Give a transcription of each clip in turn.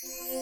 Hey-hey!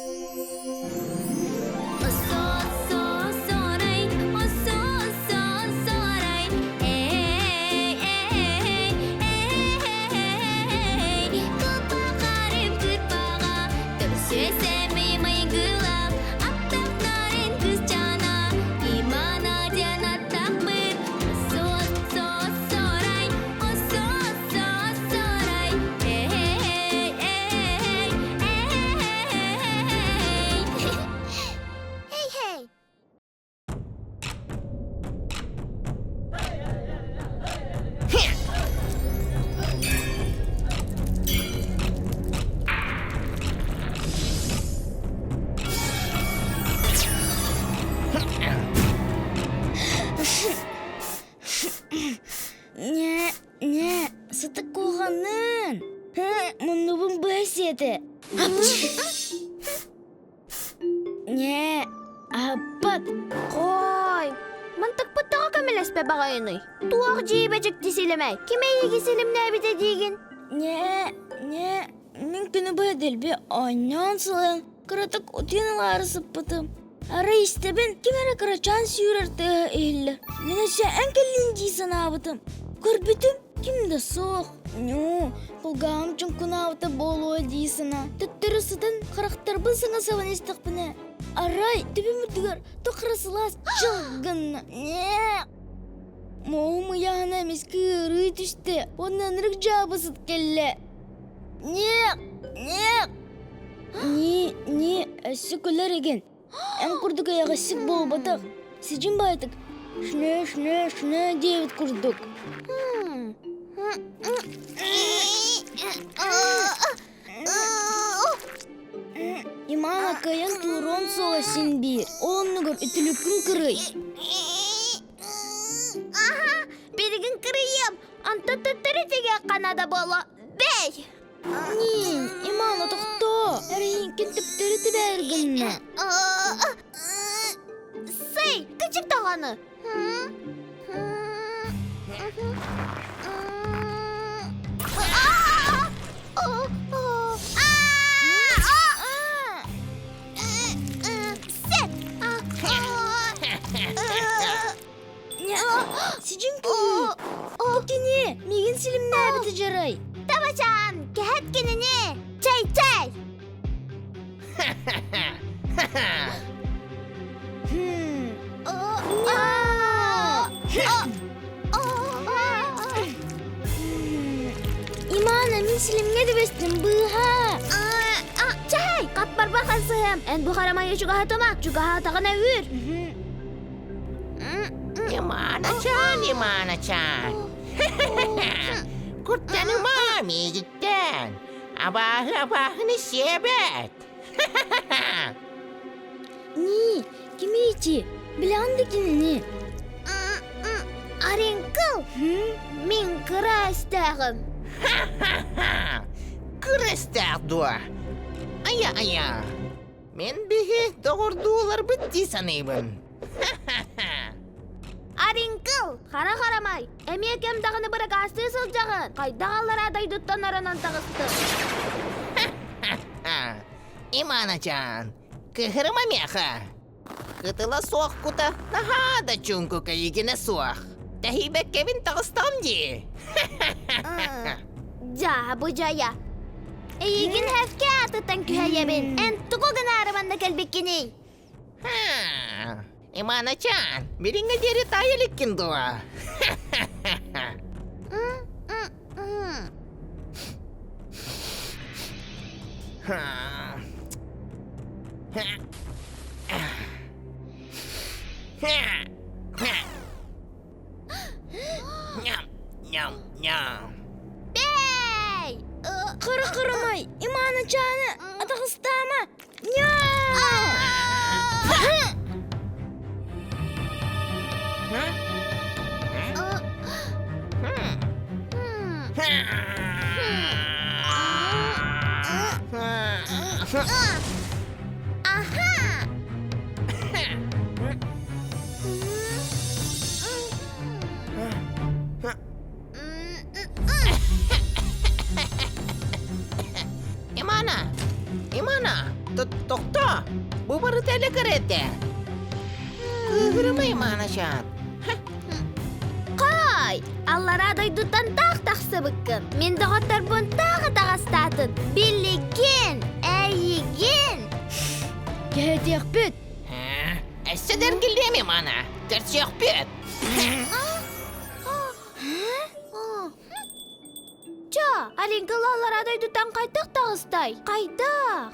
Не, не, сытык куһаҕанын. Муннубун быһа сиэтэ. Не, аһаппат. Хой, мантыкпыт тоҕо көмөлөспө баҕайыный? Туох дьиибэ дьикти силимэ? Ким эйиги силимнээбитэ диигин? Не, не, мин күнү быһа дэлби оонньоон сылайан кыратык утуйан ылаары сыппытым. Арай истэбин, ким эрэ кырачаан сүүрэр тыаһа иһиллэр. Мин өссө эн кэллин дии санаабытым. Көрбүтүм, ким да суох. Ньуу, кулгааҕым чуҥкунаабыта буолуо дии санаа. Төттөрү сытан харахтарбын саҥа сабан истэхпинэ, арай төбөм үрдүгэр туох эрэ сылаас чыл гынна. Ньээ! Муоһум ыйааһына эмискэ ыарыы түстэ уонна ынырык дьаабы сыт кэллэ. Ньиэк! Ньиэк! Нии, нии, өссө күлэр игин. Эн курдук эйэҕэстик буолбатах. Сидьиҥ баайтык шнэ, шнэ, шнэ диэбит курдук. Имана кыайан туоруон суоҕа син биир. Ол оннугар үтүлүккүн кырый. Аха, билигин кырыйыам. Онтон төттөрү тигиэххэ наада буолуо. Бэй! Нин, Имана тохтоо! Эрэйиҥкин төптөрү тэбээр гынна. Сый, кычык даҕаны. Сидьиҥ кыһыы! Бу кини миигин силимнээбитэ дьарай! Табачаан, кэһэт кинини! Чэй-чэй! Имана, мин силимҥэ түбэстим, быыһаа! Чэй, хат барба хансыһыам. Эн бу харамайы чугаһатыма, чугаһаатаҕына үүр. Иманачаан, Иманачаан. Куттаныма миигиттэн. Абааһы абааһыны сиэбэт. Ни, кимий ити? Билэҕин да кинини? Аринкыл, мин кыра өстөөҕүм. Кыра өстөөх дуо? Айа-айа. Мин биһи доҕордууларбыт дии саныыбын. Ариҥкыл, хара харамай, эмиэ кэм даҕаны быракаастыы сылдьаҕын. Хайдах аллараа дойдуттан аранан таҕыстым? Иманачаан, кыһырыма миэхэ. Кытыла суох кута наһаа да чуҥкук эйигинэ суох. Тэһийбэккэбин таҕыстаҕым дии. Дьаабы дьайа. Эйигин хэвке аатыттан күһэйэбин. Эн тугу гынаары манна кэлбиккиний? Иманачаан, билиҥҥэ диэри таайа иликкин дуо? Ням, ням, ням. Бэй! Кыра кырамай, Иманачааны атаҕастаама! Аха! Имана! Имана! Тохто! Бу барыта элэ кэрэтэ. Кыыһырымай Маначан. Хай! Аллараа дойдуттан таах тахсыбыккын. Мин доҕотторбун таах атаҕастаатын. Билигин! Эйигин! Кэһэтиэхпит. Өссө да эргиллиэм Имана. Көрсүөхпүт. Ча, Алиҥкыла аллараа дойдуттан хайдах таҕыстай? Хайдах?